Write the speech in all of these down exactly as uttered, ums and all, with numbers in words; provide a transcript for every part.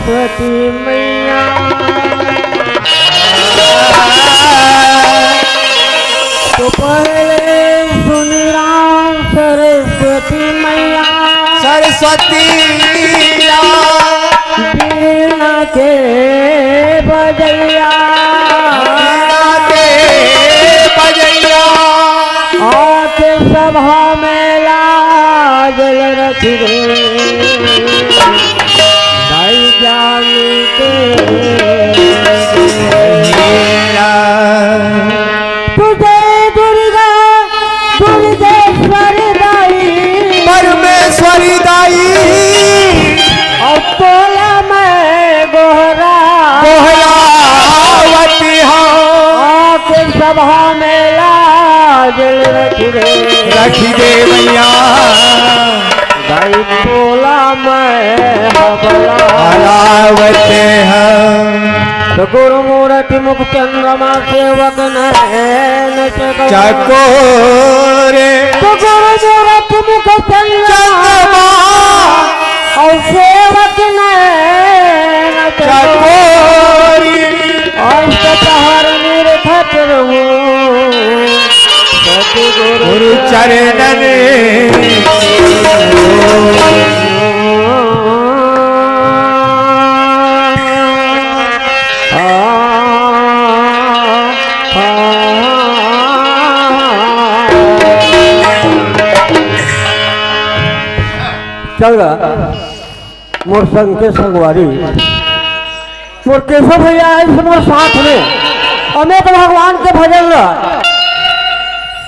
सरस्वती मैया। तो पहले सुनी राम सरस्वती मैया। सरस्वती मैया। बीना के बजैया। बीना के बजैया। आके सभा में लाजल रख दे। भाई जान के। तुझे दुर्गा, दुर्गेश्वरी दाई। परमेश्वरी दाई। और तोला मैं गोहरा। गोहरावती हूँ। आके सभा में लाजल रख दे। रख दे भैया। दाई तोला मैं हबला। हरावते हैं। तो गुरु मूरति मुख चंद्रमा सेवक नैन चको। चकोरे। तो गुरु मूरति मुख चंद्रमा। चंद्रमा। और सेवक नैन चको। चकोरी। अष्ट पहर निरखत रहूं सतगुरु गुरु चरणन। आ, आ, आ। चल गा। मोर संग के संगवारी, मोर केशव भैया आइस मोर साथ में। अउ मैं तो भगवान के भजन ला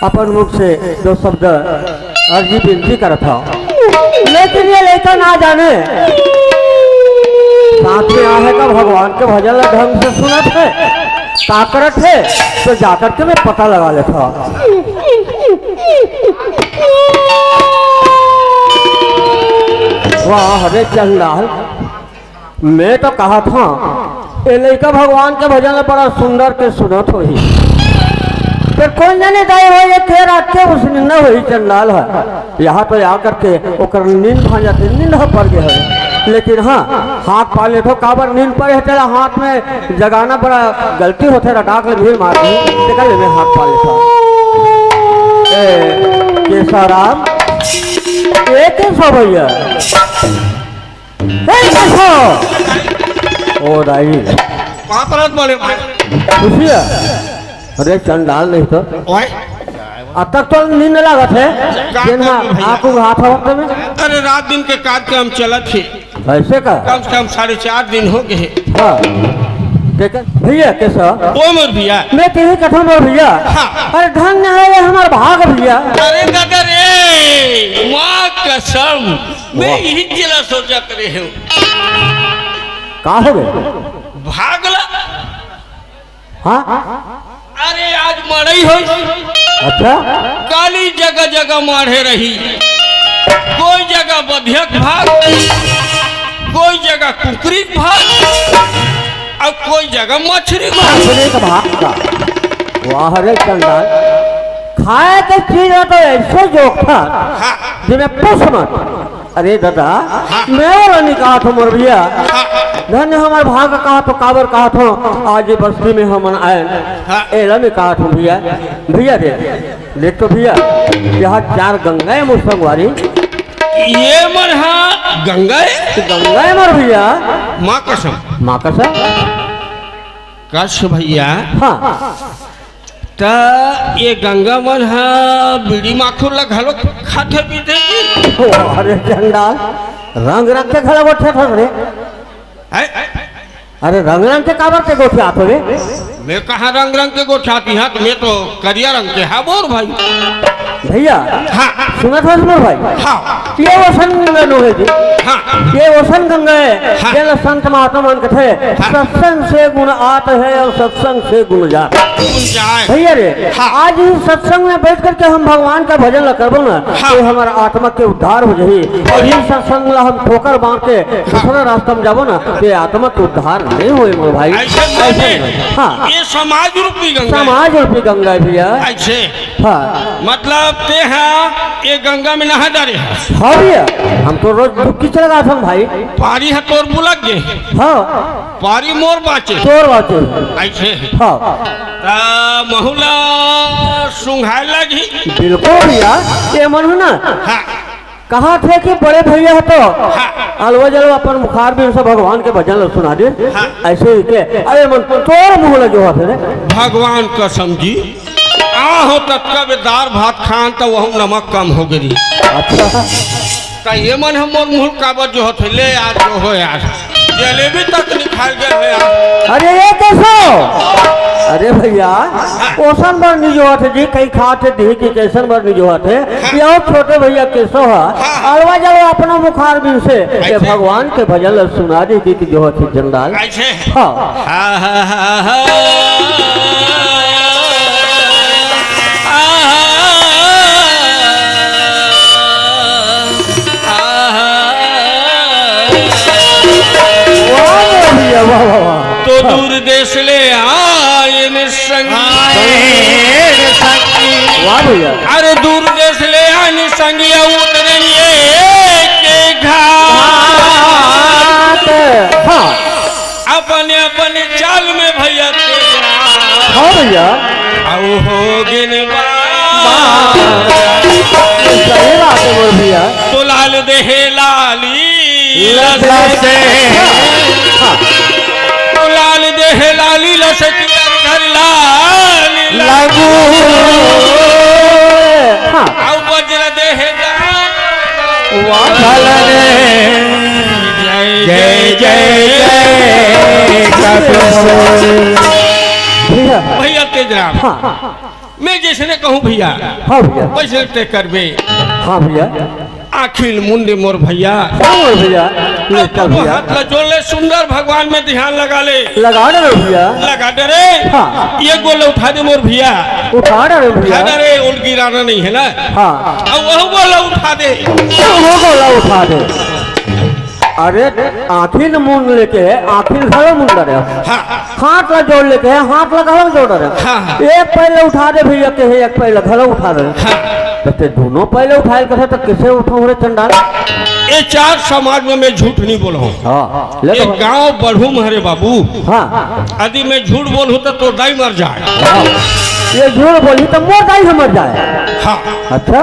अपन मुख से दो शब्द अर्जी विनती करत हव, लेकिन ये लइका ना जाने साथ में आहे का भगवान के भजन ला ढंग से सुनत हे, का करत हे, तो जाकर के मैं पता लगा लेत हव। वाह रे चंडाल, मैं तो कहत हव, ए लइका भगवान के भजन ला बड़ा सुंदर के सुनत होही। फेर कोन जाने दाई हो, ये के रात के उसने न होही चंडाल ह। यहाँ तो आकर के ओकर नींद भांज जाथे, नींद ह पड़ गे हवे। लेकिन हाँ, हाथ पाँव लेथव, काबर नींद पड़े हे तेला हाथ में जगाना बड़ा गलती होथे, रटाक ले भीड़ मार दी, तेकर ले मैं हाथ पाँव लेथव। ए, केसाराम, ए केसव भैया, ए केसव, ओ दाई, पाँव परत बड़े भाई। खुशी हे? अरे चंडाल नहीं तो। ओए। अब तक तो नींद लागत हे। का जेन हा करूं भैया? आँख उघात हवत में। अरे रात दिन के कार्यक्रम चलत हे। ऐसे का? कम से कम साढ़े चार दिन हो गे हे। हाँ। देख, भैया, केसव? ओ मोर भैया। मैं तेही कथों मोर भैया। हाँ। अरे धन्य हे ये हमर भाग भैया। अरे दादा रे, माँ कसम, मैं वाह। यही जिला सोचा करे हूँ। का हो गे? भाग ला। हाँ? अरे, आज मड़ई होइस। अच्छा? काली जगह जगह माढ़े रही। कोई जगह बधिया के भाग, कोई जगह कुकरी के भाग, अउ कोई जगह मछरी के भाग। मछरी के भाग का। वाह रे चंडाल। खाए के चीज ला तो ऐसे जोखत, हाँ। जिमे पूछ मत। अरे दादा, हाँ। मैं ओला नइ कहत हँव मोर भैया। हाँ। धन्य हमर भाग कहत हँव, काबर कहत हँव, आज ये बस्ती में हमन आएन। हाँ। एला नइ कहत हँव भैया। भैया रे, देख तो भैया, यहाँ चार गंगा हे मोर संगवारी। ये मन हा गंगा हे? गंगा हे मोर भैया। माँ कसम। माँ कसम। कस भैया। हाँ। त ये गंगा मन ह बीड़ी माखुर ला घलो खाथे पीथे जी? ओ, अरे चंडाल, रंग रंग के घलो गोठियाथस रे। हैं? अरे रंग रंग के काबर ते गोठियाथस रे? मैं कहाँ रंग रंग के गोठियाथँव, मैं तो करिया रंग के हँव मोर भाई। भैया, हाँ। सुनत हस मोर भाई? हाँ। ये ओसन गंगा नोहे जी। हाँ। ये ओसन गंगा हे, हाँ। जेला संत महात्मा मन कथे, हाँ। सत्संग से गुण आत है और सत्संग से गुण जात। गुण जाए। भैया रे, हाँ। आज ही सत्संग में बैठ करके हम भगवान का भजन ला करबो ना, हाँ। तो हमारा आत्मा के उद्धार हो जाही। और ये सत्संग ला हम ठोकर मार के हाँ। दूसरा रास्ता में जाबो ना, तो ये आत्मा के उद्धार नहीं होए मोर भाई। ऐसे ऐसे नहीं। नहीं। हाँ। ये समाज रूपी गंगा हे। समाज रूपी गंगा हे भैया। ऐसे। हाँ। मतलब तब तेहा ये गंगा में नहा डारे हस। हाँ भैया, हम तो रोज डुबकी लगाथन भाई। पारी ह तोर बुलक गे। हाँ। पारी मोर बाचे। तोर बाचे। अइसे। हाँ। त महू ला सुंघाय लगही। बिल्कुल भैया, ये मन हो ना। हाँ। कहा थे कि बड़े भैया ह तो हाँ। अलवा जलवा अपन मुखार बिन से भगवान के भजन ल सुना दे। हाँ। अइसे ही के, अरे मन तोर मुँह ल जोहत हे रे। भगवान कसम जी, आहो ततका बे दार भात खान त वहू नमक कम हो गे। अच्छा। त ये मन ह मोर मुँह काबर जोहत हे, ले यार, जोहो यार, जलेबी तक निकाल गे हे यार। अरे ये केसो? अरे भैया, ओसन बर नी जोहत हे जी, कहीं खात हे दिही कि कइसन बर नी जोहत हे। ये छोटे भैया केसो ह, अलवा जलवा अपना मुखार बिन से ये अइसे। भगवान के भजन ल सुना दे कि जोहत हे चंडाल। अइसे। हाँ। वाह रे भैया, वाह, वाह, वाह। तो दूर देश ले आए न संगी। वाह भैया। अरे दूर देश ले आए न संगी, उतरेंगे के घाट। हाँ। अपने, अपने चाल में भैया तेरा। हाँ भैया। आओ हो गिन बार। सही बात है मोर भैया। तो लाल देहे लाली लसते। हाँ। तो लाल देहे लाली लसती अंधर लाल लगू। हाँ। आओ वज्र देहे वाह। जय, जय, जय, जय, जय। भैया। भैया तेजराम, हाँ। मैं जइसने कहूँ भैया, हाँ भैया। वइसने ते करबे। हाँ भैया। आँखी ल मूंद दे मोर भैया। हाँ मोर भैया। ले अब चल भैया। हाथ ला जोड़ ले, सुंदर भगवान में ध्यान लगा ले। लगा दे रे भैया। लगा दे रे। हाँ। ये गोला उठा दे मोर भैया। उठा दे रे भैया। उठा दे रे, ओला गिराना नहीं है ना। हाँ। अब वह गोला उठा दे। वो गोला उठा दे। अरे, आँखी ल मूंद ले के, आँखी ल घलो मूंद दे रे। हाँ। हाथ ला जोड़ ले के, हाथ ला घलो जोड़ दे रे। हाँ, हाँ। एक पैर ला उठा दे भैया के, एक पैर ला घलो उठा दे। हाँ। त ते दूनों पैर ला उठाय ल कथे, त कइसे उठाहूँ रे चंडाल? ये चार समाज में मैं झूठ नहीं बोलहूँ। हाँ, ले ये तो। गाँव बढ़ू में हरे बाबू। हाँ। यदि मैं झूठ बोलहूँ त तोर दाई मर जाए। हाँ। ये झूठ बोलही त मोर दाई ह मर जाए। हाँ। अच्छा।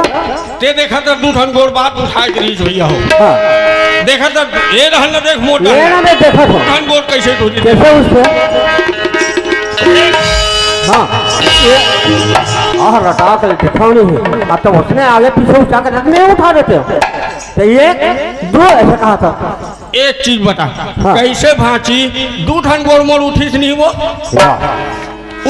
ते देखा त दू ठन गोड़ बात उठाय के रहिस भैया हो। हाँ। देखा त ये रहन न देख मोटा ये है। ना मैं देखा था। दू ठन गोड़ कइसे टूटी। कइसे उससे? हाँ। ये, आह, रटा के दिखाओ नहीं। अब तो उसने आगे पीछे उठा के रख, नहीं उठा देते हो। तो ये दो ऐसे कहा था। एक चीज बता, हाँ। कइसे भांची दू ठन गोड़ मोर उठिस नहीं वो? वाह।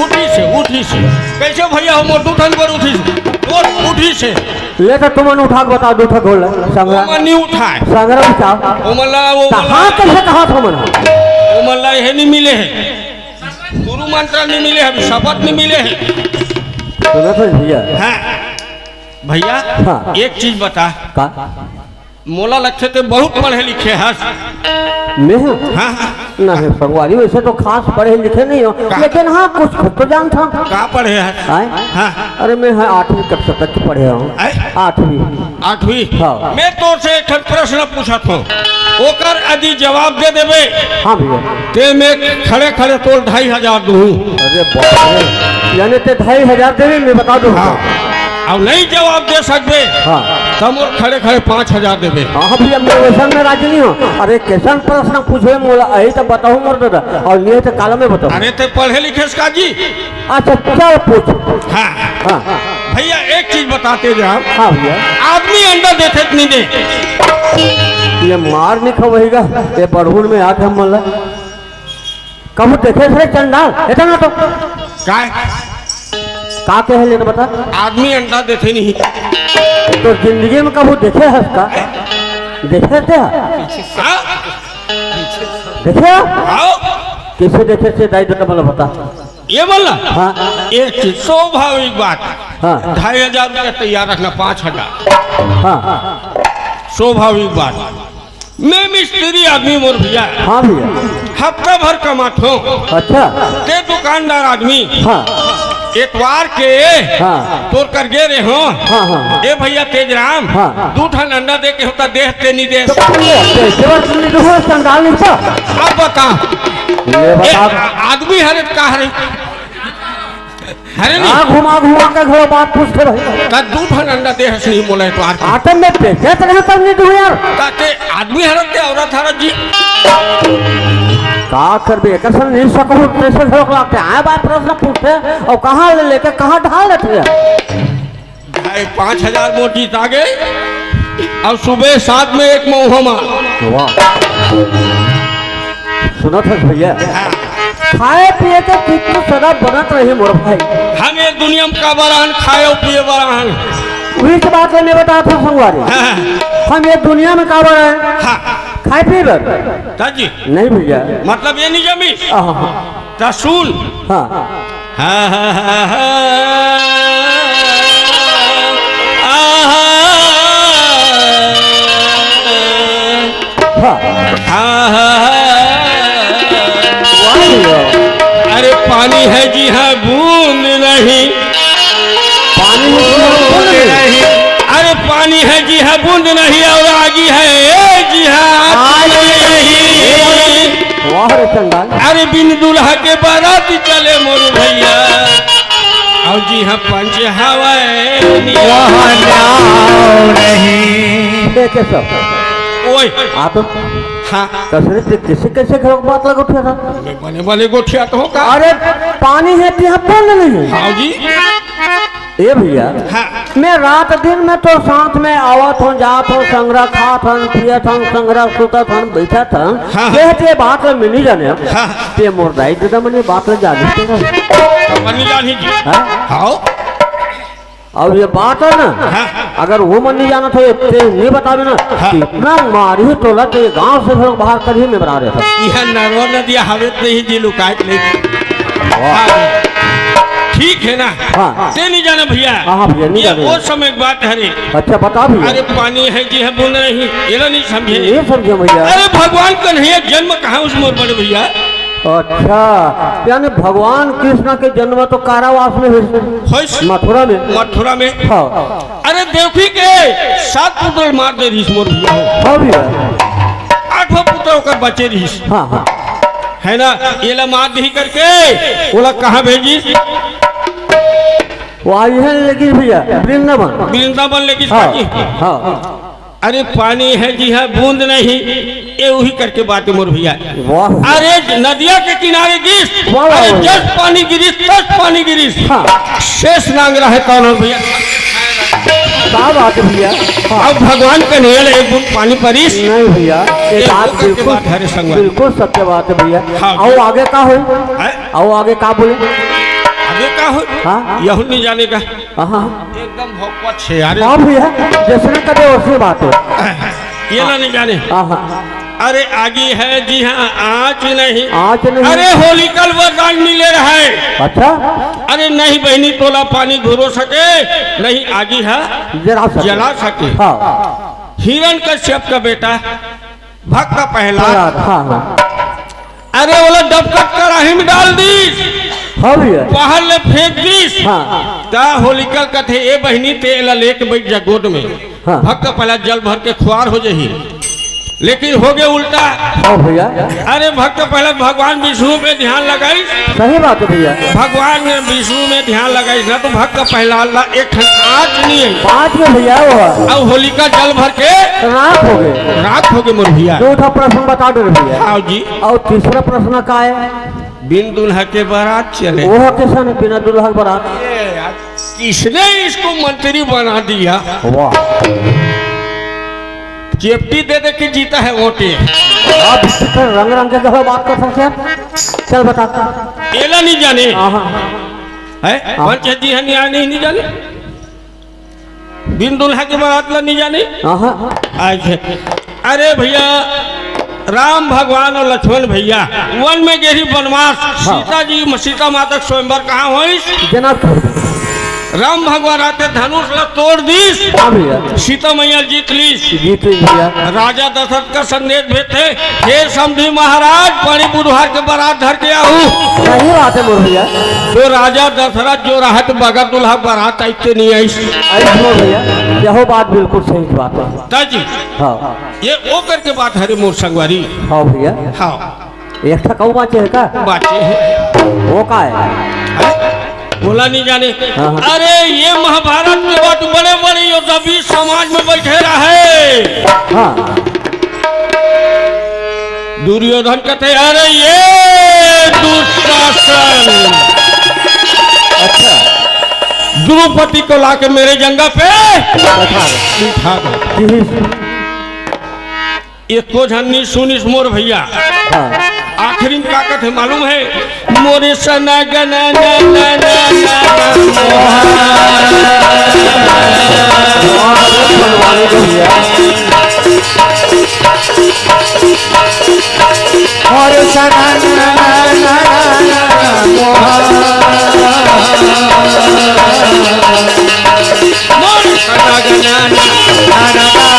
उठिस हे, उठिस हे। कइसे भैया हो मोर दू ठन गोड़ उठिस हे? गोड़ उठिस हे। ले त तुमन उठा के बताओ दू ठन गोड़ संग्रह। ओमन नहीं उठाय। संग्रह बताओ। ओमन ला वो त हाँ कइसे कहा था मन? ओमन ला ये नहीं मिले हे। गुरु मंत्र नहीं मिले हे, अभी शपथ नहीं मिले हे। सुनो तो भैया। हाँ। भैया, हाँ। एक चीज बता। का? मोला लगथे ते बहुत पढ़े लिखे हस। मैं? हाँ, हाँ। नहीं, संगवारी, वैसे तो खास पढ़े लिखे नहीं हो, का? लेकिन हाँ, कुछ खुद तो जानता हूँ। का पढ़े हस? आय? हाँ। अरे, मैं है आठवीं कक्षा तक पढ़े हूँ। आय? आठवीं। आठवीं? हाँ। मैं तोर से एक ठन प्रश्न पूछत हूँ, ओकर यदि जवाब दे देबे, हाँ भैया। ते मैं खड़े खड़े तोर ढाई हजार दूँ। अरे बाप रे, यानी ते ढाई हजार देबे, मैं बता दूँ। हाँ। अउ नहीं जवाब दे सकबे, हाँ। त मोर खड़े खड़े पाँच हजार देबे। हाँ भैया, मैं वैसन में राजी नहीं हूँ। अरे कइसन प्रश्न पूछे मोला, अही त बताहूँ मोर दादा, अउ नहीं त काला में बताहूँ। अरे ते पढ़े लिखे हस का जी? अच्छा चल पूछ। हाँ। हाँ। भैया एक चीज बताते जा। हाँ भैया। आदमी अंडा देथे कि नहीं दे? ये मार नहीं खवही गा, ये बड़हुन में आके हम मन ला कभू देखे हस रे चंडाल? एतना तो। काय? का कहे ले तो बता? आदमी अंडा देथे नहीं। तो जिंदगी में कभू देखे हस का? देखे थे? हाँ? देखे? आओ। कइसे देखे थे दाई, तो मतलब बता। ये बोला? हाँ। एक चीज स्वाभाविक बात। हाँ। ढाई हजार रुपया तैयार रखना, पाँच हजार। हाँ। स्वाभाविक बात। मैं मिस्त्री आदमी मोर भैया। हाँ भैया। हफ्ता भर कमाथों। अच्छा। ते दुकानदार आदमी। हाँ। एतवार के हाँ। तोर कर गे रे हो। हाँ, हाँ। ए भैया तेजराम, हाँ। दू ठन अंडा दे के होता देह ते नी दे। तो ये, ये, ये, ये, संडाल नहीं था। अब बता। ये ए, बता। आ-, आदमी हरे का हरे? हरे नहीं। हाँ, घुमा घुमा के घरो बात पूछते भाई। का दू ठन अंडा दे हस नहीं मोला एतवार के। आटम में पैसे तक है तब नहीं दू यार। का ते आदमी हरत ते औरत हरत जी। का करबे, एकर संग नहीं सकहूँ, कैसे घरोक लागते? आए बात प्रश्न पूछते, और कहाँ ले लेके, कहाँ ढाल लेते हैं? ढाई, पाँच हजार मोटी तागे, और सुबह सात में एक मऊहा मार। वाह। सुनत हस भैया, हाँ। खाए पिए के चित्त सदा बनत रही मोर भाई। हम ये दुनिया में काबर आन, खाए और पिए बर आन। वही तो बात है, मैं बता था संगवारी। हाँ। हम ये दुनिया में काबर आए? हाँ। खाए पिए बर? दाजी। नहीं भैया। मतलब ये नहीं जमी? आहा। ता सुन। हाँ। हाँ, हाँ, हाँ, हाँ। आहा। हाँ। हाँ, हाँ, हाँ। वाह भैया। अरे पानी है जी हाँ, बूंद नहीं। पानी है जी हाँ, बूंद नहीं। अरे पानी है जी हाँ, बूंद नहीं, और आगी है ए जी हाँ, आग आग नहीं। नहीं। वाह रे चंडाल। अरे बिन दूल्हा के बारात चले मोर भैया, और जी हाँ पंच हवाए। वहाँ जाओ नहीं। देखे सब। ओए। आप हाँ। कसरे से कैसे कैसे घर बात लग उठे था? मैं बने बने गोठिया तो का? अरे पानी है तो यहाँ बंद नहीं। हाँ जी। ए भैया, हाँ। मैं रात दिन में तो साथ में आवत हूँ, जात हूँ, संगरा खात हूँ, पियत हूँ, संगरा सुतत हूँ, बैठत हूँ। हाँ। ये ते बात में नहीं जाने। हाँ। ते मोर दाई ददा मने बात में जाने ते ना। मनी जानी जी। हाँ? हाँ। अब ये बात है ना, हाँ। अगर वो मन नहीं जाना था, ये ते नहीं बतावे ना, हाँ। कि इतना मारी तोला तो ये गांव से फिर बाहर कर ही मैं बना रहे था। यह नरवा नदिया हवे ते ही जी लुकाए के नहीं। वाह। हाँ। ठीक है ना? हाँ। ते नहीं जाना भैया। हाँ, हाँ भैया, नहीं ये जाना। वो समय की बात है रे। अच्छा, बता भैया। अरे पानी है जी है बूंद नहीं, ये ला नहीं समझे। नहीं समझे भैया। अरे भगवान कन्हैया जन्म कहाँ उस मोर बड़े भैया? अच्छा, यानी भगवान कृष्ण के जन्म तो कारावास में हुई। होइस। मथुरा में। मथुरा में। हाँ। अरे देवकी के सात पुत्र मार दे रहीस मोर भैया। हाँ भैया। आठवां पुत्र ओकर बचे रहीस। हाँ, हाँ। है ना, ये ला मार दही करके ओला कहाँ भेजिस? वो आई है लेकिन भैया, वृंदावन। वृंदावन लेकिस हाँ, काकी। हाँ। अरे पानी है जी हाँ, बूंद नहीं, ये वही करके बात मोर भैया। वाह। अरे नदिया के किनारे गिस, वाह, वाह, अरे वाह। जस पानी गिरिस, तस पानी गिरिस। हाँ। शेष नांग रहे कौन हो भैया? क्या बात है भैया? हाँ। अब भगवान कन्हैया ले एक बूंद पानी परिस। नहीं भैया, ये ये बात वो करके बिल्कुल, बात है रे संगवारी। बिल्कुल सत्य बात है भैया। हाँ। आओ आगे का हो? हैं? आओ आगे का बोले? आगे का हो? हाँ। यहू नहीं जाने का। हाँ, हाँ। एकदम भौकवा छे यार। हाँ भैया, जैसने कदे वैसने बात है। ये ना नहीं जाने। हाँ, हाँ। अरे आगी है जी हाँ, आँच नहीं। आँच नहीं। अरे होलिका ल वरदान मिले रहे। अच्छा। अरे नहीं बहिनी तोला पानी घुरो सके, नहीं आगी है जला सके। जला सके। हाँ। हिरण कश्यप का बेटा भक्त प्रहलाद। प्रहलाद, हाँ, हाँ। अरे ओला डबकत कराही में डाल दीस। हाँ भैया। बाहर ले फेंक दीस। हाँ। ता होलिका कथे, "ए बहिनी, ते एला लेके बैठ जा गोद में।" हाँ। भक्त प्रहलाद जल भर के खुआर हो जाही। लेकिन हो गए उल्टा। हाँ भैया। अरे भक्त प्रहलाद भगवान विष्णु में ध्यान लगाई। सही बात है भैया। भगवान विष्णु में ध्यान लगाई ना तो भक्त प्रहलाद ला एक ठन आँच नहीं है। पाँच में भैया वो। अब होलिका जल भर के राख हो गए। राख हो गए मोर भैया। दो ठो प्रश्न बता दो रे भैया। हाँ जी। और तीसरा प्रश्न का है? बिन दुल्हा के बारात चले। वो कैसा नहीं बिना दुल्हा के बारात? ये यार, किसने इसको मंत्री बना दिया? वाह। चेपटी दे दे के जीता है वोटे। आप इस तरह रंग रंग के कहो बात कर सकते हैं? चल बता। एला नहीं जाने। हाँ, हाँ। है? हाँ। पंच जी है, न्याय नहीं, नहीं जाने। बिन दुल्हा के बारात ला नहीं जाने। हाँ, हाँ। अच्छा। अरे भैया, राम भगवान और लक्ष्मण भैया वन में गेरी बनवास। हाँ। सीता जी, सीता माता के स्वयंवर कहाँ होइस? जनकपुर। राम भगवान आते धनुष ला तोड़ दिस, हाँ भैया। सीता मैया जीत लीस। जीत लीस भैया। राजा दशरथ का संदेश भेजथे, "हे समधी महाराज, पानी बुधवार के बारात धर के आहू।" सही बात है मोर भैया। तो राजा दशरथ जो रहत बगत दुल्हा बारात आइते नहीं आइस। आइस मोर भैया, यहो बात बिल्कुल सही बात है। ताजी। हाँ। ये ओ करके बात हरे मोर संगवारी। हाँ भैया। हाँ। एक ठा कऊ बाँचे हे का? बाँचे हे। वो का है? अरे, बोला नहीं जाने। हाँ, हाँ। अरे, ये महाभारत के बाद बड़े-बड़े योद्धा भी समाज में बैठे रहे। हाँ। दुर्योधन कहते, "अरे, ये दुशासन।" अच्छा। द्रौपदी को लाके मेरे जंगा पे बैठा दो। बैठा दो। जी। एको झन नी सुनिस मोर भैया। हाँ। आखिरी में का कथे मालूम है? मोरे सना गना ना ना ना ना ना मोहा। मोरे सना गना ना ना ना ना मोहा। मोर सना गना ना ना ना ना।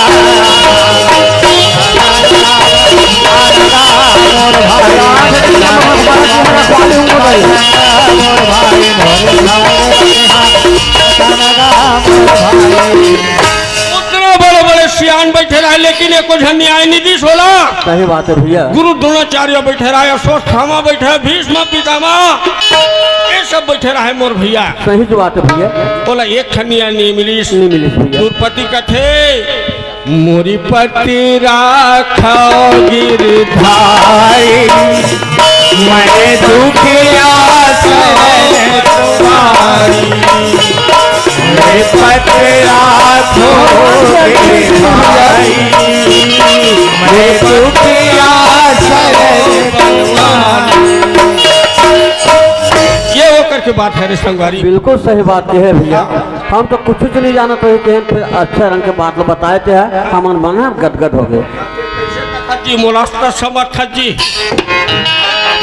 उतने बड़े बड़े सियान बैठे रहे, लेकिन एको झन न्याय नहीं दिस ओला। सही बात है भैया। गुरु द्रोणाचार्य बैठे रहे, अश्वत्थामा बैठे, भीष्म पितामह, ये सब बैठे रहे मोर भैया। सही जो बात है भैया। ओला एक ठन न्याय नहीं मिलिस। नहीं मिलिस भैया। द्रौपदी कथे, मोरी पति राखो गिरधारी, मैं दुखिया शरण तुम्हारी। मैं पति राखो गिरधारी, मैं दुखिया शरण तुम्हारी। ये वो करके बात है रे संगवारी। बिल्कुल सही बात कहे भैया। हम तो कुछ नहीं जानत रहे, कहेन फिर अच्छा रंग के बात लो बताए थे, हमन मन ह गदगद हो गए। जी, मोलास्ता समर्थ जी।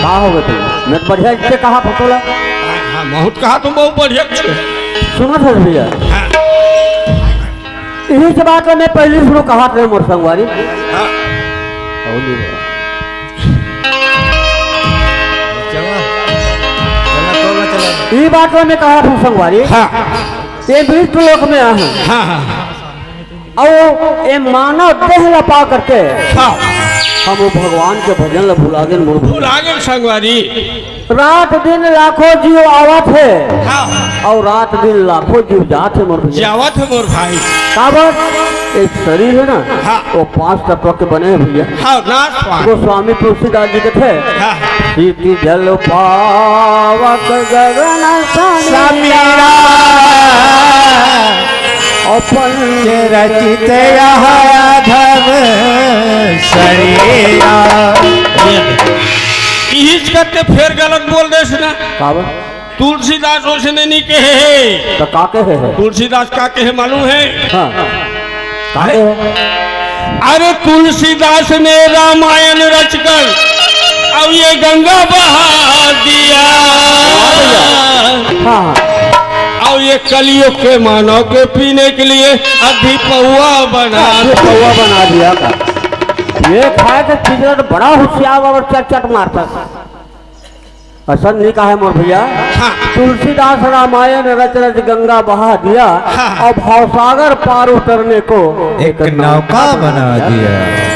का हो गए तू? मैं तो बढ़िया इतने कहा फटोला। हाँ, हाँ, बहुत कहा तुम, बहुत बढ़िया छे। सुनो सर भैया। हाँ। यही से बात है, मैं पहले शुरू कहा थे मोर संगवारी। हाँ। और नहीं बोला। चला, चला, चला, चला। ये बात में कहा था संगवारी। हाँ। ये मृत्यु लोक में आ हैं। हाँ, हाँ। और ये मानव देह ला पा करके हाँ। हम वो भगवान के भजन ला भुला गए, मोर भुला गए संगवारी। रात दिन लाखों जीव आवत हे हाँ। और रात दिन लाखों जीव जात हे मोर भैया। जावत हे मोर भाई। काबर? ये शरीर है ना, हाँ। वो पांच तत्व के बने हैं भैया। हाँ, नाश पान। गोस्वामी तुलसीदास जी के थे। हाँ। क्षिति जल पावक गगन समीरा। समीरा। अपन के रचित यह अधम शरीरा। इहिच करते फेर गलत बोल देस ना। काबर? तुलसीदास ओसने नहीं कहे हे। तो का कहे हे? तुलसीदास का कहे मालूम है? हाँ। का कहे हे? अरे तुलसीदास ने रामायण रचकर अब ये गंगा बहा दिया। हाँ, हाँ। और ये कलयुग के मानव के पीने के लिए अभी पौवा बना अभी पौवा बना दिया का। ये खाए के खिचड़ा तो बड़ा होशियार और चट चट मारता। असन नहीं कहा है मोर भैया। हाँ। तुलसीदास रामायण रच रच गंगा बहा दिया, हाँ। अब भवसागर पार उतरने को एक नौका बना दिया।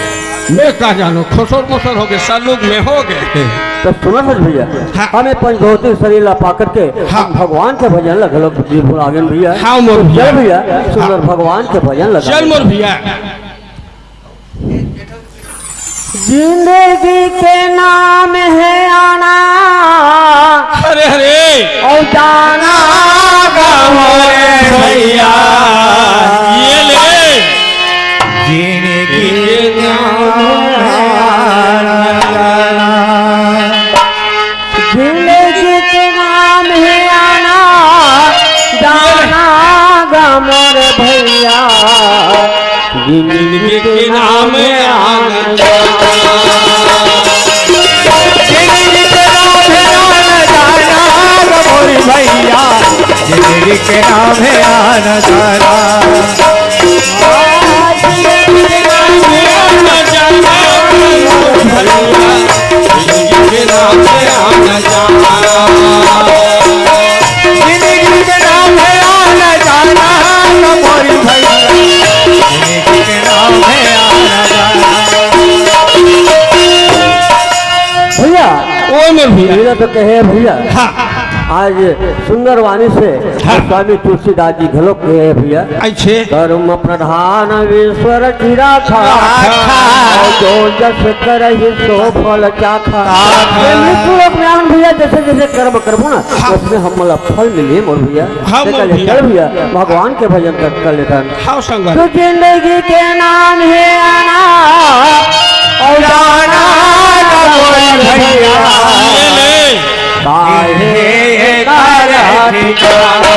मैं का जानों, खुसर मुसर हो गए, सलूक में हो गए। तो सुनो सच भैया, हाँ। हमें पंचभौतिक शरीर ला पा करके हाँ। हम भगवान के भजन लग लोग जी भुलागन भैया। हाँ, मोर तो चल भैया। भैया, सुंदर हाँ। भगवान के भजन लगा चल दे। मोर भैया। जिंदगी के नाम है आना अरे, अरे। और जाना गम रे भैया। ये ले। जिंदगी के नाम है आना जाना। जिंदगी के नाम है आना जाना गम रे भैया। जिंदगी के नाम है आना जाना। जिंदगी के नाम है आना जाना गम रे भैया। जिंदगी के नाम है आना जाना। जिंदगी के नाम है आना जाना, मोरी भैया। जिंदगी के नाम है आना जाना। भैया, ओए मोर भैया। भैया तो कहे भैया। हाँ। आज सुंदर वाणी से हाँ। स्वामी तुलसीदास जी घलो कहे भैया। अच्छे। कर्म प्रधान ईश्वर की राखा, राखा। और जो जस करहि सो फल चाखा। चाखा। ये मृत्यु लोक में आन भैया, जैसे जैसे कर्म करबो ना, हाँ। उसमें हमला फल मिले मोर भैया। हाँ, मोर भैया। चल भैया, भगवान के भजन कर, कर लेथन। हाँ, संगत। तो जिंदगी के नाम है आना और जाना, मोर भैया। ले, ले। काहे कर ठिकाना।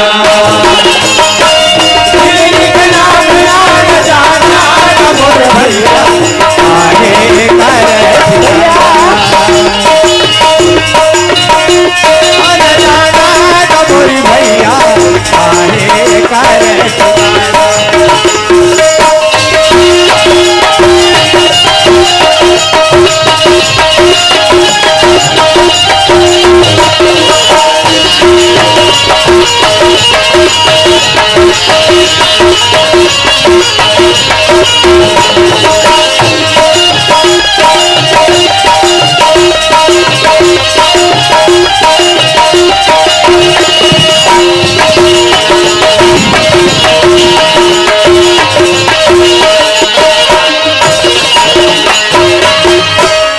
जिंदगी के नाम आना जाना, मोर भैया। काहे कर ठिकाना। आना जाना, मोर भैया। काहे कर ठिकाना।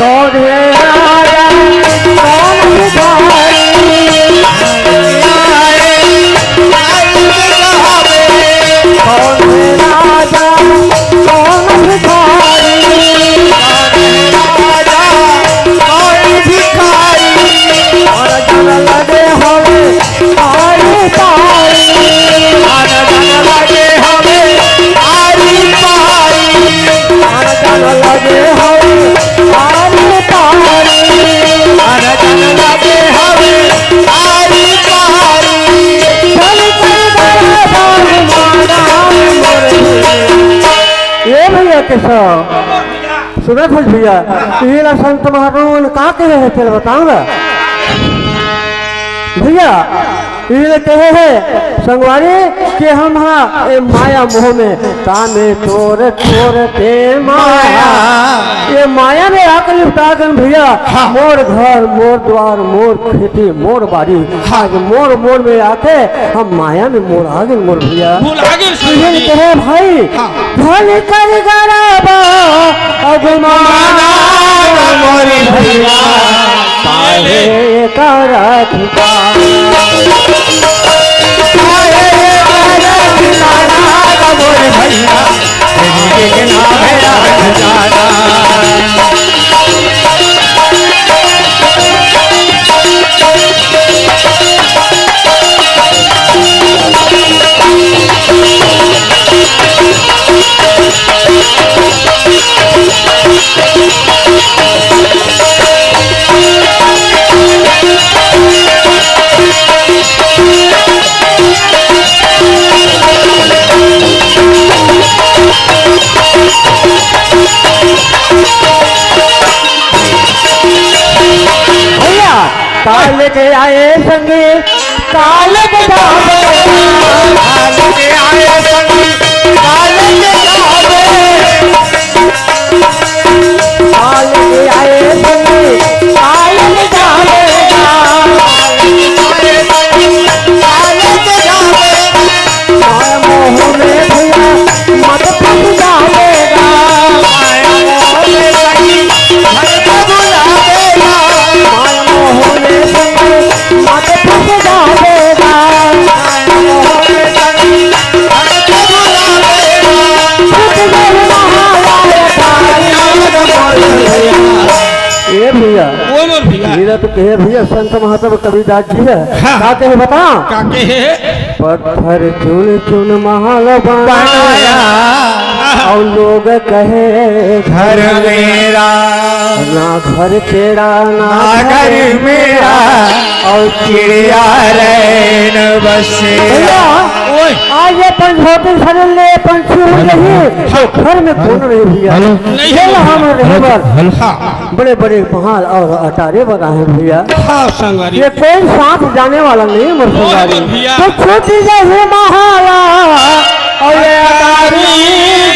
कौन है राजा, कौन भिखारी? कौन है राजा, कौन भिखारी? कौन है राजा, कौन भिखारी? और जन लगे हवे आरी पारी। आनंद लगे हवे आरी पारी। आनंद लगे हवे आरी पारी। आनंद लगे हवे आरी पारी। चल चल बड़ा बाबू माना मोर। ए भैया केशव, सुनत हस भैया, इही ला संत महात्मा मन का कहे हे, तेला बताओ ना। भैया, इही ला कहे हे संगवारी कि हम हा ए माया मोह में तामे तोर तोर ते माया। माया। ये माया में आके लिपटा गन भैया, हाँ। मोर घर, मोर द्वार, मोर खेती, मोर बारी। हाँ। आज मोर, मोर में आके हम माया में मोर आ गन मोर भैया। मोर आ गन ये संगवारी। कहे भाई, हाँ। धन कर गरबा अगुमाना मोर भैया, काहे करत का? काहे करत का मोर भैया, तेरे के नाम है आज जाना। भैया, काल के आए संगी, काल के जावे। काल के आए संगी, काल के जावे। काल के आए संगी, काल के जावेगा। काल के जावे। माया मोह में भैया मत फंस जावेगा। माया मोह में सही घर को बुला देगा। माया मोह में सही मत फंस जावेगा। माया मोह में सही घर को बुला देगा। छूट गई महाराज थारी। ए भैया, बोलो भैया। ये तो कहे भैया संत महात्मा कबीरदास जी हे। हाँ। का कहे बता? का कहे? पत्थर चुन चुन महल बनाया, बनाया। और लोग कहे घर मेरा। ना घर तेरा, ना ना घर घर मेरा, और चिड़िया रैन बसेरा। भैया, ओए। आज ये पंचवटी शरण ले पंछी हो रही, तो घर में कौन रहे भैया? हेलो। नहीं, ये लो नहीं। हम रहे हेलो, बस। हेलो। हाँ। बड़े बड़े महल और अटारी बना है भैया। हाँ, संगवारी। ये कोई साथ जाने वाला नहीं है, मोर वाह, संगवारी। भैया। तो छूट जाए महला और ये अटारी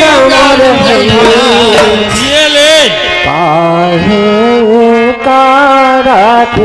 गंवार भैया। ये ले। काहे का रात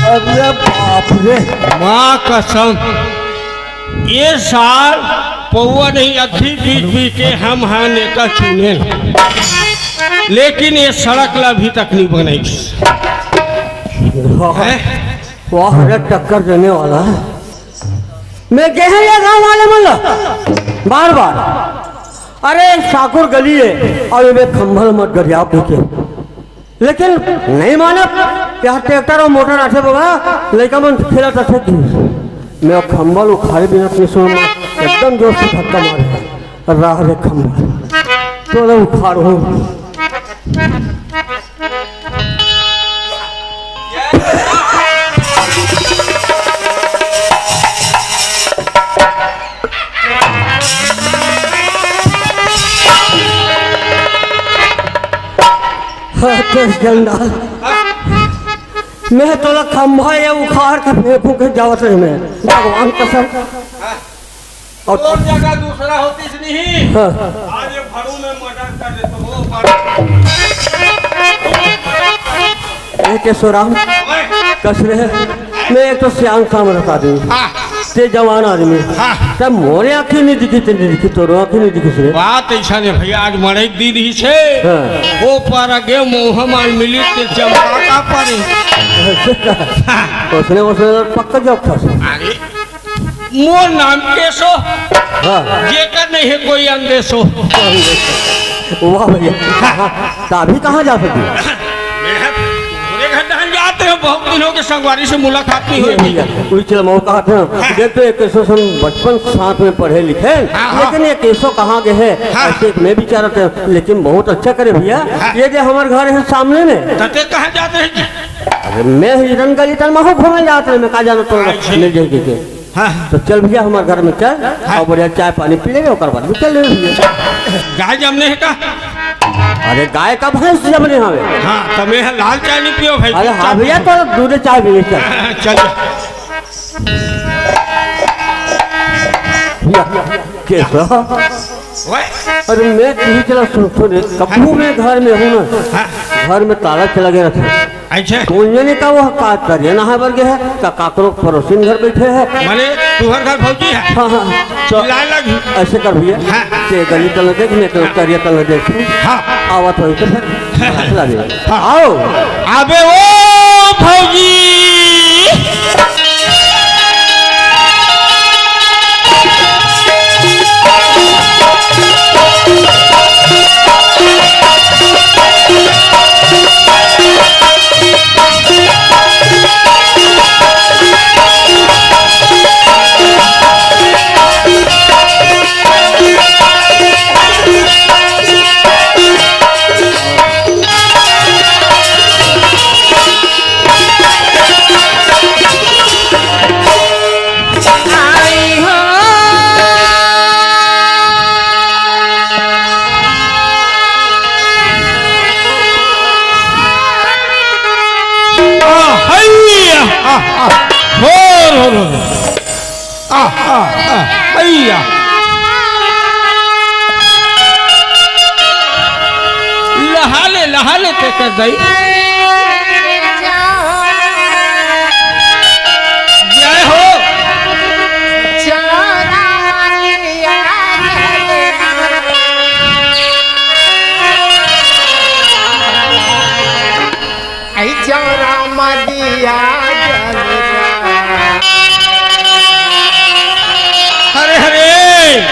अरे बाप रे। माँ कसम, ये साल पौवा नहीं, अद्धी बीच बीच के हम हा नेता चुने, लेकिन ये सड़क ला अभी तक नहीं बनाई। वाह, हैं? वाह, अरे टक्कर देने वाला है। मैं कहे ये गांव वाले मन ला बार बार, अरे साकुर गली है और ये खंभल मत गरिया के, लेकिन नहीं मानत। यहाँ ट्रैक्टर और मोटर आथे बबा, लइका मन खेलत आथे कि मैं खंभल उखाड़े बिना किशोर में एकदम जोर से धक्का मारे, राह रे खंभल, तो उखाड़ हो। हाँ, तो जंडाल, मैं तोला खंभा ये उखाड़ के फेंकू के जावत रहे मैं, भगवान कसम। और और जगह दूसरा होती नहीं। हाँ। आज ये भरू में मर्डर कर दे तो वो भरू। ए केशोराम, कस रे, मैं एक तो सियान काम रहता आदमी, हाँ। ते जवान आदमी, हाँ। तब मोरे आँखें नहीं दिखी, ते नहीं दिखी, तोरो आँखें नहीं दिखी रे। बात ऐसा नहीं भैया, आज मरे एक दिन ही से, हाँ। वो पर गए मोह माल मिली ते चंपा का परी। उसने, उसने पक्का जॉब था। अरे, मोर नाम केशो, हाँ। जेकर नहीं है कोई अंदेशो। वाह भैया, हाँ, हाँ। तो अभी कहाँ जा सकते? मैं तोरे घर धान जाते हो, बहुत दिन हो गए, संगवारी से मुलाकात नहीं ये हुई। भैया, कोई चला मौका था। हाँ। देख तो ये केशो से हम बचपन साथ में पढ़े लिखे, हाँ, हाँ। लेकिन ये केशो कहाँ गए हैं? हाँ। ऐसे मैं भी चाह रहा था, लेकिन बहुत अच्छा करे भैया। हाँ। ये जो हमारे घर है सामने में। तते कहाँ जाते हैं जी? अरे मैं हिरन गली तन में घूमे जाते हैं, मैं कहाँ जाना तो अच्छा। मिल जाएगी के। हाँ। तो चल भैया, हमारे घर में चल, हाँ। और बढ़िया चाय पानी पी लेंगे, ओकर बाद में चल लेंगे भैया। गाय जमने है का? अरे गाय का भैंस जमने हवे। हाँ, तो मैं लाल चाय नहीं पियो भाई, अरे हाँ चाय भैया, पियो। तो दूध चाय भी चल। हाँ, चल। भैया, कैसा? ओए। अरे मैं यही चला सुन, सुन रे, कबू मैं घर में हूँ ना, हाँ। घर में ताला चला गया था। अच्छा। कोन जने का वो का तरिया नहाए बर गे हे, का काकरो पड़ोसिन घर बइठे हे? माने तुहर घर भौजी हे? हाँ, हाँ, हाँ। तो चिल्लाए लगी। अइसे कर भइया, हाँ। ते गली तल देख, मैं तो हाँ। तरिया तल देख। हाँ। आवत होही तो फिर हाँ। चला दे। हाँ। आओ। अबे ओ भौजी। आ, हैया, आ, आ, हो, रो, रो, रो। आ, आ, आ, हैया। लहा ले, लहा ले, तेकर दाई। जय हो। ऐ चौरा मदिया जलवा। हरे हरे।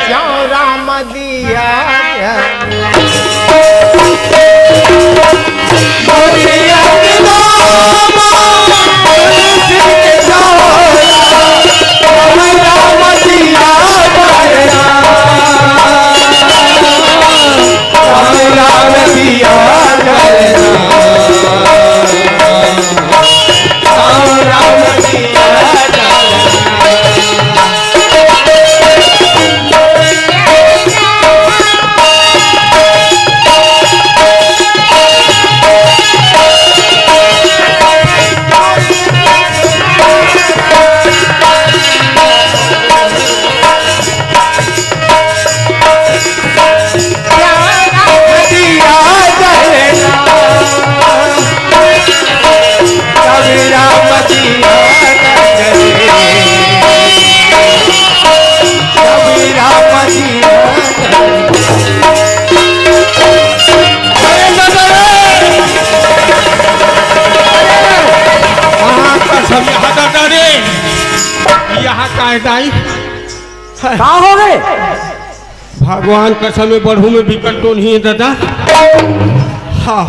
चौरा मदिया जलवा। यहाँ का है दाई? का हो गे? भगवान कसम में बढ़ू में बिकट टोनही हे दादा। हाँ,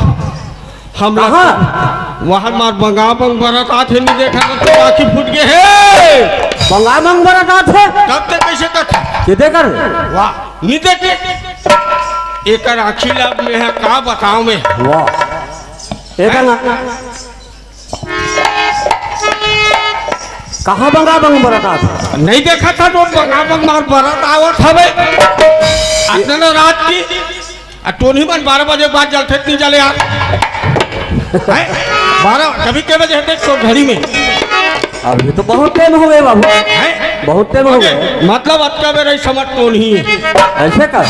हमला कहाँ? वहाँ मार बंगा बंग बरत आथे, नहीं देखा तो आँखी फूट गे हे। बंगा बंग बरत आथे? तब ते कैसे करता? के दे कर? वाह, नहीं देखे। एकर आँखी ला मैं हा का बताओ मैं। वाह। एकर ना कहाँ बंगा बंग बरत आथे? नहीं देखा था तो बंगा बंग मार बरत आवत हवे। अतना रात की, आ टोनही मन बारह बजे के बाद जलथे त नहीं जले यार। हैं? बारह, कभी के बजे हे देख तो घड़ी में। अभी तो बहुत टाइम हो गए बाबू। हैं? बहुत टाइम हो गए। मतलब अतका बेर ही समझ टोनही। ऐसे का?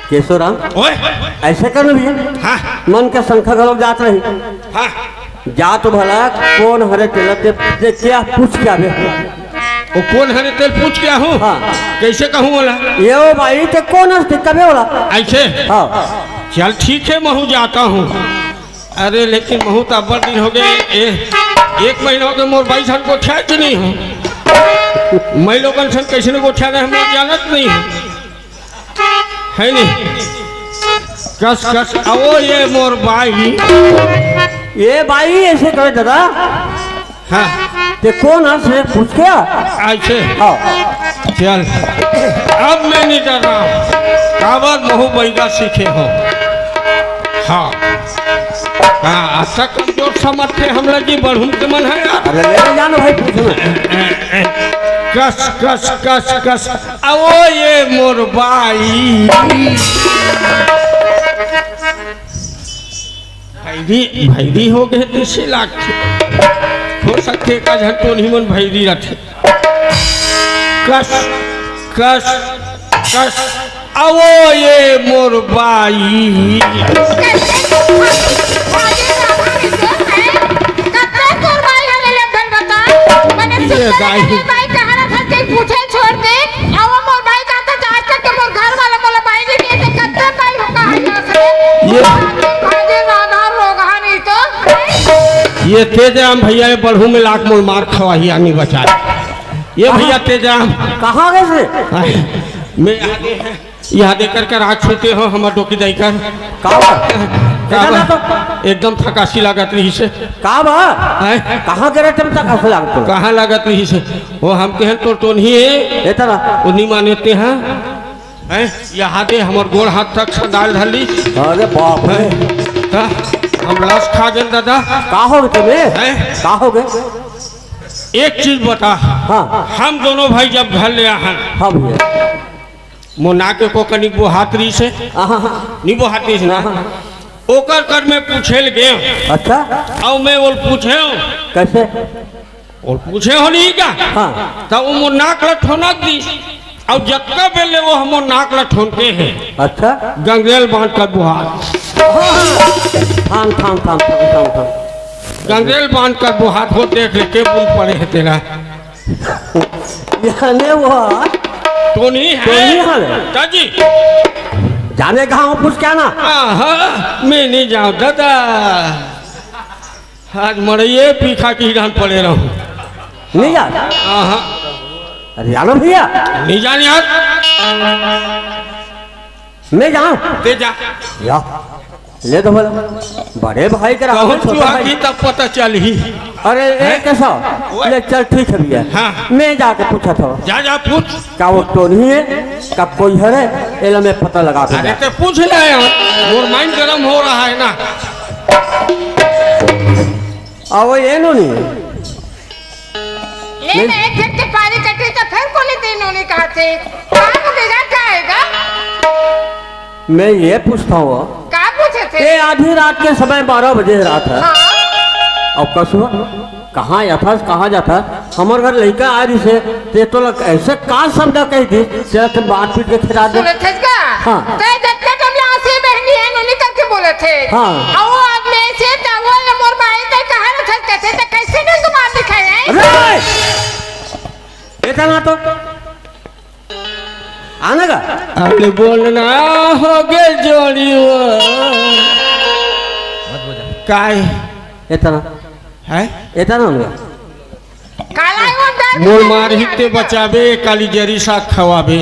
केशवराम, ओए। ऐसे कर भैया। हाँ। मन के शंका घलो जात रही। हाँ। जा तो भला कोन हरे तेला ते, ते क्या पूछ के आबे? वो कोन हरे तेला पूछ के आहूँ? हाँ। कैसे कहूँ बोला? ये ओ भाई ते कोन हरे ते कबे बोला? ऐसे? हाँ। चल ठीक है, महू जाता हूँ। अरे लेकिन महू तो अब्बड़ दिन हो गए, ए, एक महीना हो गए मोर बाई सन गोठिया कि नहीं हो। मैं लोगन सन कैसे गोठिया रहे, मैं जानत नहीं हूँ। है नहीं? कस, कस, आवो ये मोर बाई। ये बाई ऐसे करे दादा? हाँ। ते कोन हस रे पूछ के आ? ऐसे? हाँ। चल, अब मैं नहीं डर रहा हूँ। काबर महू बैदा सीखे हो। हाँ। हाँ, अच्छा कमजोर समझ थे हम लोग की बढ़ुन के मन है यार। अरे ले जानो भाई पूछ लो। कस, कस, कस, कस। आवो ये मोर बाई। भैरी, भैरी हो गए तइसे लागथे। हो सकथे एका झन टोनही मन भैरी रथे। कस, कस, कस। आवो ये मोर बाई। ये गाय। ये भाई कहाँ रखा के पूछे छोड़ दे। अब मोर भाई का तो आज तक के मोर घर वाला मोला भाई जी के ते कत्ते भाई हो कहा यहाँ से। ये भाजी राधा लोग हाँ नहीं तो। ये तेजराम भैया, ये बढ़ू में लाख मोल मार खवाही आनी बचा। ये भैया तेजराम। कहाँ गए थे? आए, मैं आगे हैं। यहाँ देकर कर आज छूटे हो हमर डोकी दाई कर। का बा? का देखा बा? ना तो। एकदम थकासी लागत रही से। का बा? हैं? कहाँ गिरे तुम तक हंस लागत हो? कहाँ लागत रही से? वो हम कहन तो टोनही है। इतना। वो नहीं मानते हैं। हैं? यहाँ दे हमर गोड़ हाथ तक संडाल धली। अरे बाप रे। हैं? ता हम लस खा गए दादा। का हो गए तुम्हें? हैं? का हो गए? एक चीज बता। हाँ। हम दोनों भाई जब घर ले आए हैं, हाँ भैया। मोर नाक के को कनिक बोहात रही से। हाँ, हाँ। नहीं बोहात रही से ना। हाँ, हाँ। ओकर कर मैं पूछे ल गए। अच्छा। और मैं बोल पूछे हूँ। कैसे? और पूछे हो नहीं क्या? हाँ। तब वो मोर नाक ल ठोनक दी। और जक्का बेले वो हम मोर नाक ल ठोनके हैं। अच्छा। गंगरेल बांध कर बोहात। थाम, थाम, थाम, थाम, थाम, थाम। गंगरेल बांध कर बोहात हो देख ले के बुन पड़े है तेरा। याने वो तो नहीं है। तो नहीं है। काजी। जाने कहाँ हो, पूछ क्या ना? आहा, मैं नहीं जाऊँ दादा। आज मड़इये पीखा की डांट पड़े रहूँ। नहीं जा। आहा। अरे जानो भैया। नहीं जान यार। मैं जाऊँ। ते जा। या। ले तो बोला। बड़े भाई के कहूँ रहते छोटे चुहा भाई। की तब पता चल ही। अरे, ए, हैं? कैसा? ओए। ले, चल, ठीक है भैया। हाँ। मैं जाके पूछा था। जा, जा, पूछ। का वो टोनी है? का कोई हरे? एला मैं पता लगा अरे, दूंगा। तो पूछ ले यार। मोर माइंड गरम हो रहा है ना। आ, वो ये नोनी। ले नहीं। ना, एक झटके पारी कटे तो फिर कोनी तीन नोनी कहा थे। कहाँ को बेगा, क्या आएगा? मैं ये पूछता हूँ, का पूछे थे? ये आधी रात के समय बारह बजे रात है। हाँ। अब कसुआ, कहाँ जाथस, कहाँ जाथस? हमर घर लइका आ रही से, ते तोला ऐसे का शब्द कह दी, तेरा ते बात पीट के खिला दे। सुनत हस का? हाँ। ते जब तक हम यहाँ से बहनी है, नोनी करके बोले थे। हाँ। और वो आदमी ऐसे था, वो ये मोर भाई ते कहाँ रखत कहते, ते कैसे नहीं तुम्हार दिखाए हैं? अरे! इतना तो आने का? अरे बोलना हो गए जोड़ी वो। काय? इतना। है? इतना होगा। काला वो डर मोर मार ही ते बचाबे, काली जरी सा खवाबे।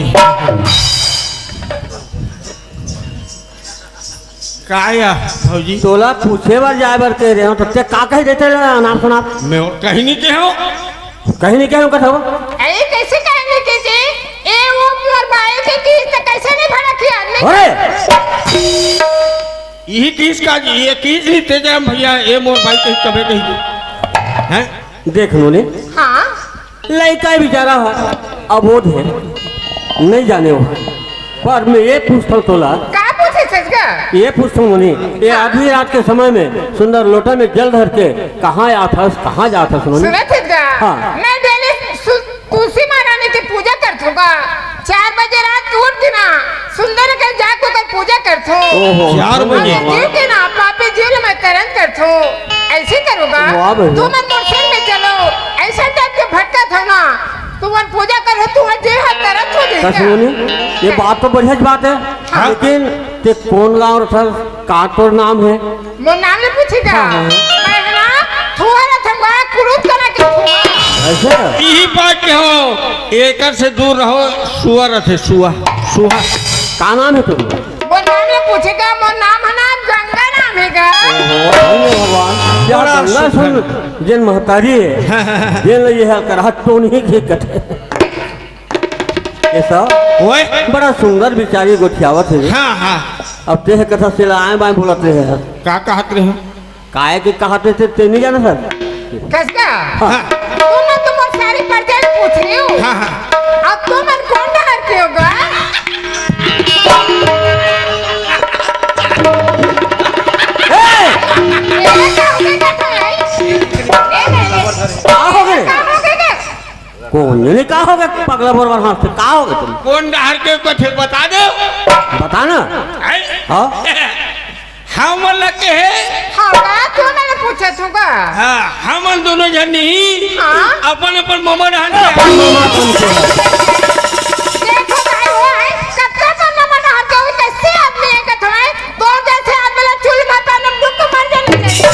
का या, भौजी? तोला पूछे बर जाए बर कह रहे हो, तो ते का कह देते ला, अनाप शनाप? मैं और कहीं नहीं कहे हूँ। कहीं नहीं कहे हूँ, कथो। अरे, कैसे कहेंगे कि जी? ए, वो मोर भाई के किस्त कैसे नहीं भरा किया? नहीं अरे! यही किस का जी, ये किस नहीं तेजाराम भैया, ये मोर भाई कहीं कबे कहीं की। हैं? देख लो ने। हाँ। लइका बेचारा है, अबोध है, नहीं जाने वो। पर मैं ये पूछता हूँ तोला। का पूछे छस गा? ये पूछता हूँ नोनी, ये हाँ। आधी रात के समय में सुंदर लोटा में जल धर के कहाँ आथस, कहाँ जाथस नोनी? सुनत हस गा? हाँ। मैं डेली सु-, तुलसी महारानी की पूजा करथों गा। चार बजे रात उठ के ना, सुंदर के जाके ओकर पूजा करथों। ओहो, चार बजे। जीव के ना, पापी जीव ल मैं तरन करथों। ऐसे करो गा। वाह भैया। तुमन मोर संग में चलो। ऐसा टाइप के भटकत हो ना, तुमन पूजा करो, तुम्हार जीव ह तरत हो जाएगा। कस नोनी, ये बात तो बढ़िया बात है, हाँ। लेकिन ते कौन गाँव रथस, का तोर नाम है? मोर नाम ले पूछेगा। हाँ, हाँ। मैं ना थुहर थंगवा कुरुत करा के थुहर। ऐसा? यही बात के हो, एकर से दूर रहो, सुअर रथे, सुआ, सुआ। का नाम है तुम्हारा? मोर नाम ले पूछेगा, मोर नाम है ना गंगा नाम है गा। ओहो, धन्य भगवान। क्या बड़ा गंगा सुंदर। सुन, जिन महतारी है, जिन ये है करहा टोनी की कथे। ये सब ओए। बड़ा सुंदर बिचारी गोठियावत है। हाँ, हाँ। अब तेह कथा से आए बाएं बोलत रहे हैं। का कहत रहे हो? काय के कहत रहे थे, ते नहीं जाना सर? कस गा? हाँ। तुम ना तुम सारी परचाई पूछ रहे हो। हाँ, हाँ। अब तुम मन कौन डहर के हो गा? ए! ये का हो गया था भाई? ये नहीं। का हो गए? का हो गया? कौन ने का हो गए? पगला बोर हाथ से का हो गए तुम? कौन डहर के कुछ बता दो। बताना। हैं? हाँ? हम लगे हैं। हाँ, बात क्यों मैंने अच्छा, थोका। हाँ, हमन दोनों झन नहीं, हाँ? अपन अपन ममा डहान के। देखो भाई, वो है, कब तक अपन ममा डहान के, वो कैसे आदमी है, कथवाई? तो जैसे आदमी ला चूल्हा में पानी में डूब के मर जाना चाहिए।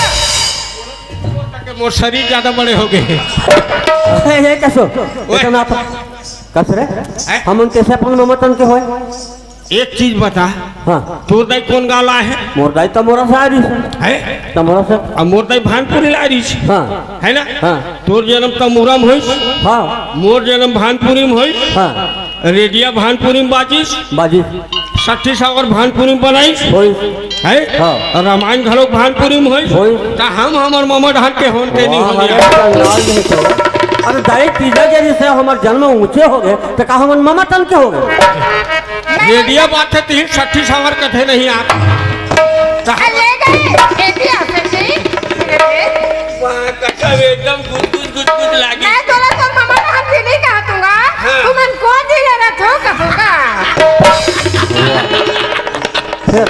मोर शरीर ज्यादा बड़े हो गए। ए, ए, कसो? ओए। इतना तो, कस रे? हैं? हमन कैसे अपन ममा तन के होए? एक चीज बता। हाँ। तोर दाई कौन गाँव ला हे? मोर दाई तमोरा से आ रही से। हैं? तमोरा से। अब मोर दाई भानपुरी ला रही से। हाँ। है ना? हाँ। तोर जन्म तमोरा में होइस। हाँ। मोर जन्म भानपुरी में होइस। हाँ। रेडिया भानपुरी में बाजिस। बाजिस। सट्ठी सावर भानपुरी में बनाइस। होइस। है? हाँ। और रामायण घलो भानपुरी में होइस। होइस। त हम हमर ममा डहान के होन के नहीं वाह, हो अरे गया। कंगाल नहीं तो। अरे दाई तीजा के जैसे हमर जन्म ऊंचे हो गए, त का हमन ममा तन के हो गए? रेडिया बात है, तीन सट्ठी सावर कथे नहीं आता। आ, ले गए, ए भी आ सकते। वाह, कसम एकदम गुदगुद गुदगुद लागी। मैं तोला तो ममा डहान के नहीं कहा दूंगा। हाँ। तुमन कौन जी ले रहा थो कहूंगा। फिर?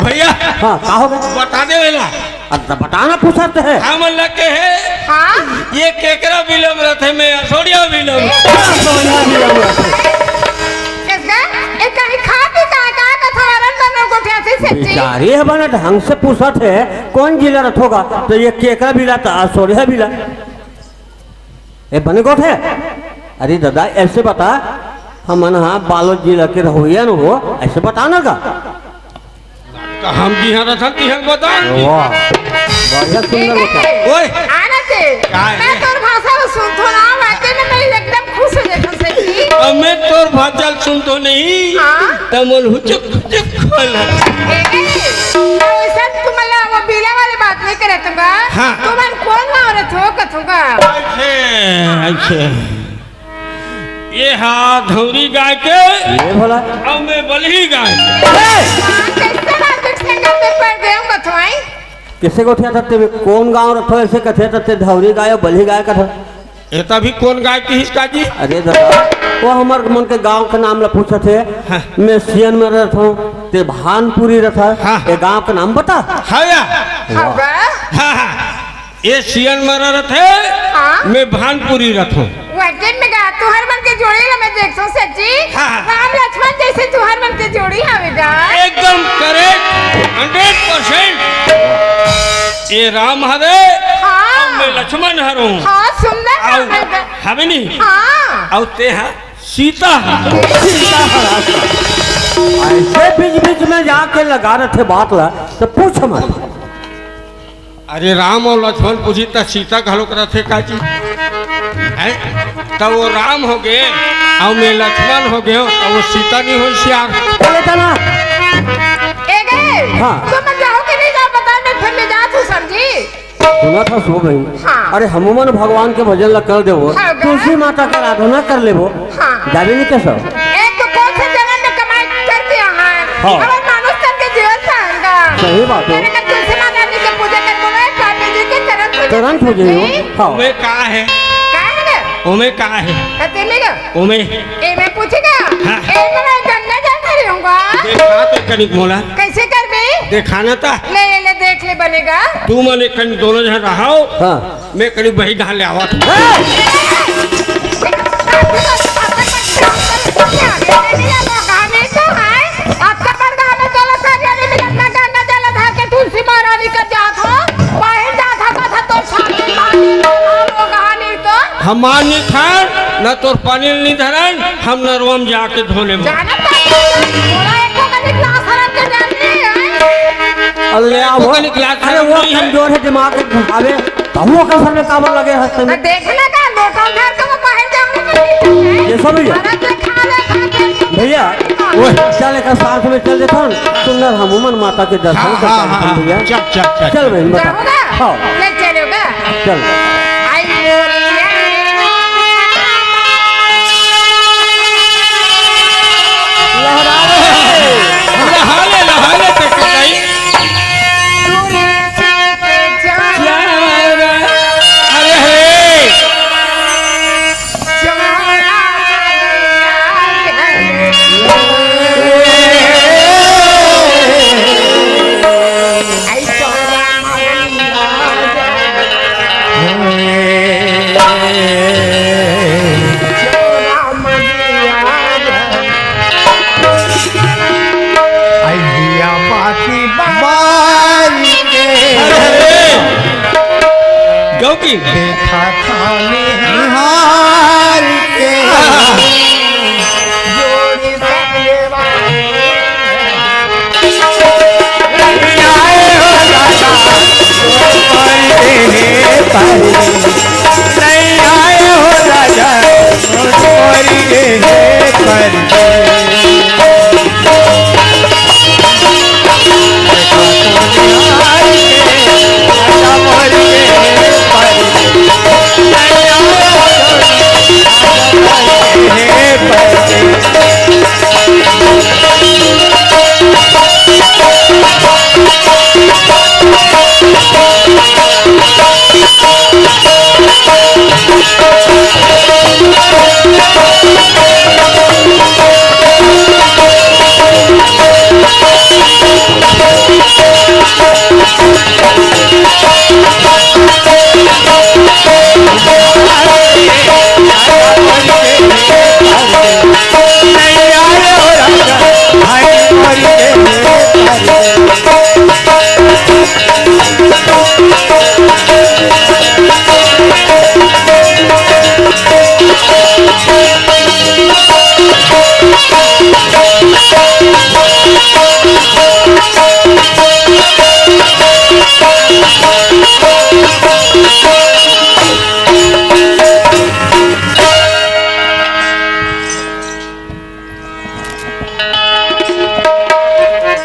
भैया। हाँ, का हो गया? बता दे वेला। अब तो बताना पूछत है। हमन लगे है। हाँ? ये केकरा बिलम रथे, मैं असोड़िया बिलम। असोड़िया बिलम रथे। इसका, एक कहीं खा पी का, का, का थोड़ा रन बन को क्या थी सच्ची? बेचारी है बना ढंग से पूछत है, कौन जिला रथोगा? तो ये केकरा बिला था, असोड़िया बिला। ए, बने गोठ है? अरे दादा, ऐसे बता, हमन हा बालोद जिला के रहोइया न हो, ऐसे बता ना का? तो हम जिहाँ रथन, तिहाँ बता। वाह, बढ़िया सुंदर बता। ओए। आना ते। का है? मैं तोर भाषा ला सुनथो ना, वाकई में मैं एकदम खुश हो जाथो सच्ची। अब मैं तोर भाषा ला सुनथो नहीं। हाँ। त मोल हुचुक, हुचुक खोला। ए, ए, तो ऐसा तुम ला वो बीला वाली बात नहीं करे तुमका। हाँ। तुमन कौन गाँव रथो कथुका? ऐसे, ऐसे। ये हा धौरी गाय के। ये भला। अब मैं बलही गाय के। हाँ, कैसे राजनीतिक संगत में पड़ गए हो कथवाई? किसे को ठिया था तेरे कौन गाँव रथो ऐसे कथे था ते धौरी गाय और बलही गाय का था? ये तभी कौन गाय की हिस्सा जी? अरे दादा, वो हमर मन के गाँव के नाम ला पूछत हे। हाँ। मैं सियन में रथो, ते भानपुरी रथा, हाँ। ये गाँव के नाम बता। हाँ या। वाह। हाँ, हाँ। ये सियन में रथे, हाँ। मैं भानपुरी रथो। वाकई में गा, तुहर मन के जोड़ी ला मैं देखथो सच्ची। हाँ, हाँ। राम लक्ष्मण जैसे तुहर मन के जोड़ी हवे गा। एकदम correct, hundred percent। ये राम हरे, हाँ। और मैं लक्ष्मण हरो। हाँ, सुंदर अउ, नाम है गा। हवे नहीं? हाँ। अउ ते हा सीता हा। सीता हा। ऐसे बीच बीच में जाके लगा रथे बात ला, तो पूछ मत। अरे राम अउ लक्ष्मण पूछी त सीता घलोक रथे का जी? हैं? त वो राम हो गए, अउ मैं लक्ष्मण हो गए, त वो सीता नहीं होइस यार। बोले था ना। ए गए? हाँ। तो मैं जाओ कि नहीं जाओ, बता, मैं फिर ले जा तू समझी। सुना था सो भाई। हाँ। अरे हनुमान भगवान के भजन ला कर देवो। हाँ, गा। तुलसी माता का आराधना कर लेवो। हाँ। जाबे नहीं कैसा? एक तो कौन से जन्म में कमाई करके यहाँ है? हाँ। अब मानुष तन के जीवन से आएगा। सही बात है। मैंने कहा तुलसी माता जी की पूजा कर बोला है, स्वामी जी के चरण पूजा चरण कर पूजे हो। देते हैं। हाँ। ओमे का है? का है ना? ओमे का है? कहते नहीं ना? ओमे। ए, मैं पूछेगा? हाँ। ए, मैं गंगा जल भरी हूँगा। देखा तो कनिक मोला। कैसे कर बे? देखा ना ता। ले, ले, ले, देख ले बनेगा। तू मने कनिक दोनों जन रहाओ। हाँ। मैं करीब वही धान ले आवा था। हमार नहीं खान, न तोर पानी नहीं धरन, हम नरवा में जाके धो लेबो। अरे ले आओ। एको कनिक लाज शरम नहीं है। अरे वो कमजोर है, दिमाग में घावे। तब वो कसर में काबर लगे हंसते में? देखना का, लोटा उठा के वो बाहर जाने का नहीं है। ये सब ही है। अरे, देखा ले, खा के। भैया, हाँ। वो चल, एक साथ में चल देता हूँ। सुंदर हनुमान माता के दर्शन हाँ, करता हाँ, हूँ, हाँ। भैया। चल, चल, चल। चल बहन, बता। जाओगा? हाँ। ले चलोगा? चल।